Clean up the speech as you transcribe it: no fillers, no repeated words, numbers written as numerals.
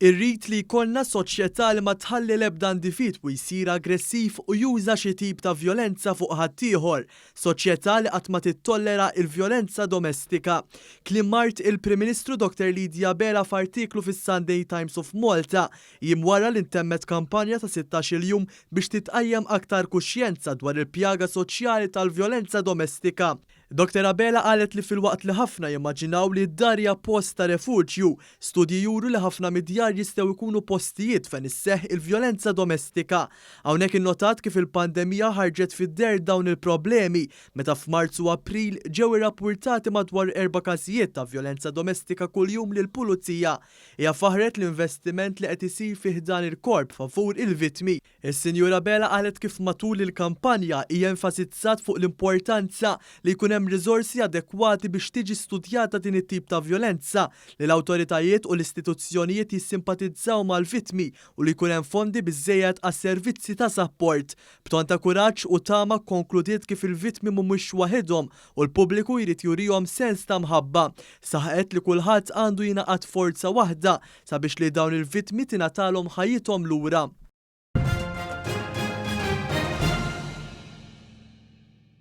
Irrid li jkollna soċjetà li ma tħalli l-ebda individwu jsir aggressiv u juża xi tip ta' vjolenza fuq ħaddieħor, soċjetà li qatt ma tittollera il-vjolenza domestika. Kliem mart il-Prim Ministru Dr. Lydia Abela f'artiklu fis-Sunday Times of Malta, jiem wara li ntemmet kampanja ta' 16-il jum biex titqajjem aktar kuxjenza dwar il-pjaga soċjali tal-vjolenza domestika. Dr. Abela qalet li filwaqt li ħafna jimmaġinaw li d-dar hija post ta' refuġju, studji juru li ħafna mid-djar jistgħu jkunu postijiet fejn isseħħ il-vjolenza domestika. Hawnhekk innotat kif il-pandemija ħarġet fid-deher dawn il-problemi meta f'Marzu u April ġew irrappurtati madwar erba' każijiet ta' vjolenza domestika kuljum lill-pulizija. Hija faħret l-investiment li qed isir fi ħdan il-korp favur il-vittmi. Is-Sinjura Abela qalet kif matul il-kampanja hija enfasizzat fuq l-importanza li jkun hemm riżorsi adekwati biex tiġi studjata din it-tip ta' vjolenza, li l-awtoritajiet u l-istituzzjonijiet jissimpatizzaw mal-vittmi u li jkun hemm fondi biżżejjed għas-servizzi ta' sapport. B'ton ta' kuraġġ u tama kkonkludiet kif il-vittmi mhumiex waħedhom u l-pubbliku jrid jurihom sens ta' mħabba. Saħqet li kulħadd għandu jingħaqad forza waħda sabiex li dawn il-vittmi tingħatalhom ħajjithom lura.